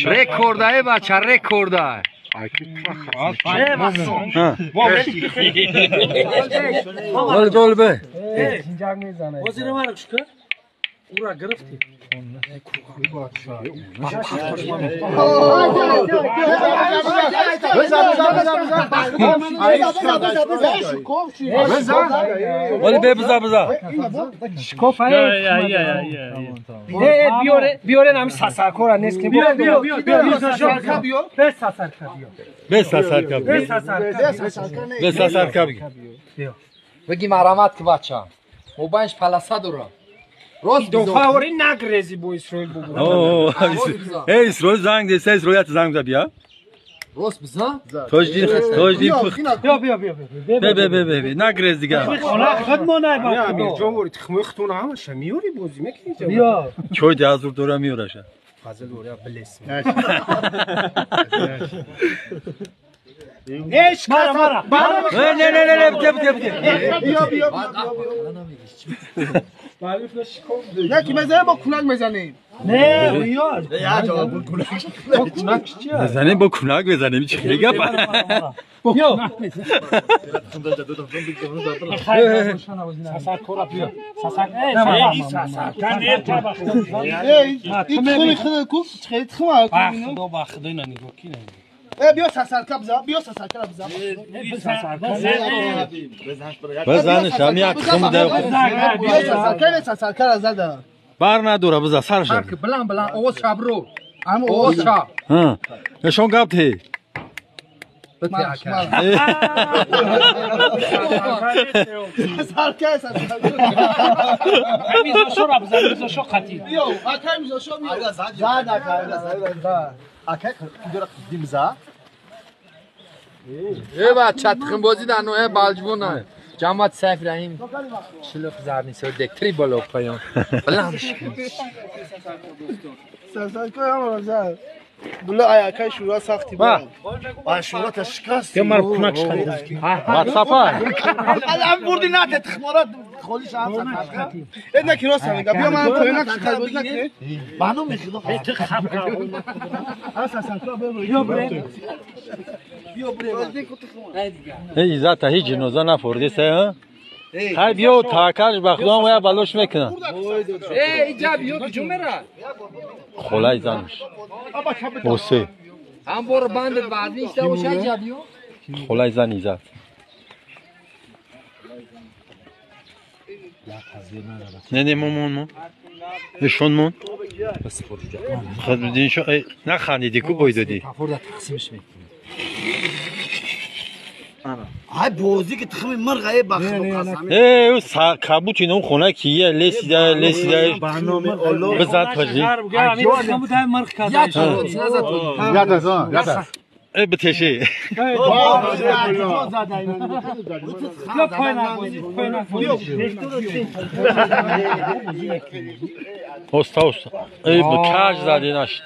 Рекордае бача, рекордае. Гол гол бе. Ура гирифти. ولی به بزا بزا. بیاره بیاره نمی ساسارکورا نیست که بیا بیا بیا بیا به ساسارکا بیا به ساسارکا بیا به ساسارکا بیا بگی مرامت که بچه موبایلش پلاسا داره راست دوفاوری نگریزی با اسرائیل بگو. اوه ای اسرائیل زنگ ده، اسرائیل زنگ زد بیا. راست بزن. توجدی توجدی بیا بیا بیا بیا بیا بیا بیا نگریز دیگه. خود ما نه با. امیر جان وری تخمه ختون همش میوری بازی میکنی. بیا. چوی ده دورا میورشه. فضل دورا بلیس. ايش مرة مرة نه نه نه نه بده بده بده بیا بیا نه که مزنیم با کونک مزنیم نه یار با کونک چیه بزنیم با کونک بزنیم چی خیلی گپ بیا بیا ساسارکا بزن بیا ساسارکا بزن بزنش هم یک خم ده بیا ساسارکا ساسارکا زده بر نداره بزن سرش بلند بلند آواز شب رو آواز شب ها نشون گفت تی ساسارکا ساسارکا میزاشو را بزن میزاشو قطی بیا اکای میزاشو بیا زد اکای زد اکای دورا قدیم زد ای بچه تخم بازی در نوع بالجبونه جماعت سیف رحیم چلوخ زرنی سر دکتری بالا پایان بلند ساسارکا هم زد بلا اکای شورا سختی بود آ شورا تشکست یا مر کنک شد واتساپ الان بردی نه تخمارات خالیش هم سخت نه که راست میگم بیا من پایین خط بازی نکنی بانو میخواد اساسا بیا بره بیا بره ای ذات هیچ نوزا نفردی سه ها های بیا تاکاش بخدام و بلوش میکنه ای اینجا بیا کجا میره خلای زنش بوسه هم بر بند بعد نیست باشه اینجا بیا خلای زنی زد نه نه مون مون نشون مون خود دین شو نه خندیدی کو بوی دادی تقسیمش میکنی های بازی که تخم مرغ ای بخت قسم ای او کابوت اینو خونه کیه لسیده لسیده بزن تاجی یا تا یا تا ای بتشی اوستا اوستا ای بکاج زدی نشت.